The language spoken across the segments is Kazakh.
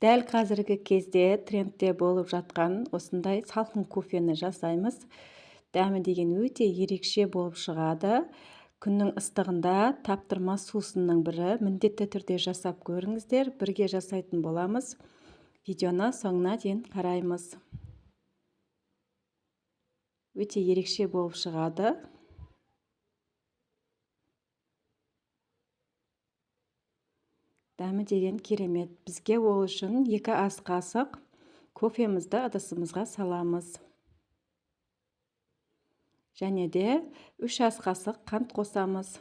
Дәл қазіргі кезде трендте болып жатқан осындай салқын кофені жасаймыз. Дәмі деген өте ерекше болып шығады. Күннің ыстығында таптырмас сусынның бірі. Міндетті түрде жасап көріңіздер. Бірге жасайтын боламыз. Видеоны соңына дейін қараймыз. Өте ерекше болып шығады. Дәмі деген керемет. Бізге ол үшін 2 ас қасық кофемізді ыдысымызға саламыз. Және де 3 ас қасық қант қосамыз.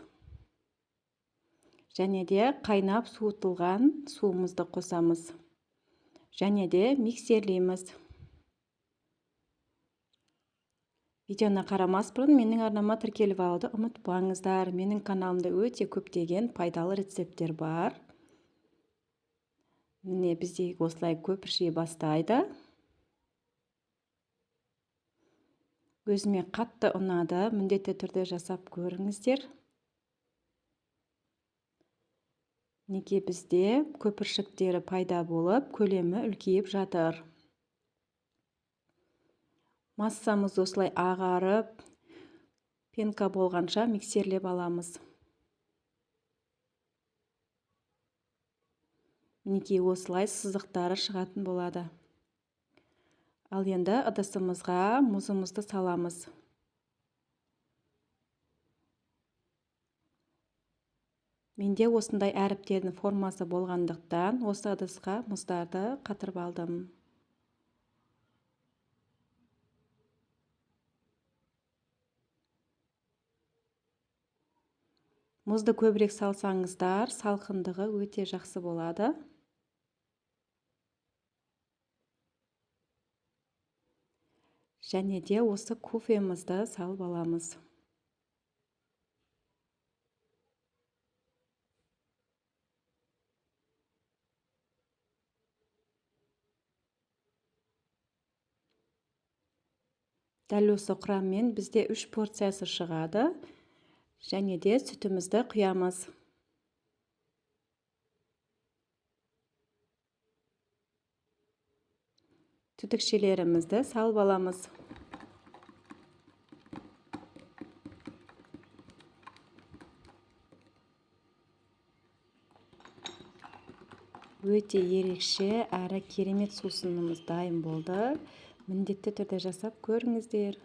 Және де қайнап суытылған суымызды қосамыз. Және де миксерлейміз. Видеоны қарамас бұрын менің арнама тіркеліп алуды ұмытпаңыздар. Менің каналымда өте көптеген пайдалы рецепттер бар. Міне бізде осылай көпірши бастайды. Өзіме қатты ұнады. Міндетті түрде жасап көріңіздер. Неге бізде көпіршіктері пайда болып, көлемі үлкейіп жатыр. Массамыз осылай ағарып, пенка болғанша миксерлеп аламыз. Мінекей осылай сызықтары шығатын болады. Ал енді ыдысымызға мұзымызды саламыз. Менде осындай әріптердің формасы болғандықтан осы ыдысқа мұздарды қатырып алдым. Мұзды көбірек салсаңыздар, салқындығы өте жақсы болады. Және де осы кофемізді салып аламыз. Дәл осы құраммен бізде 3 порциясы шығады. Және де сүтімізді құямыз. Түтікшелерімізді салып аламыз. Өте ерекше әрі керемет сусынымыз дайын болды. Міндетті түрде жасап көріңіздер.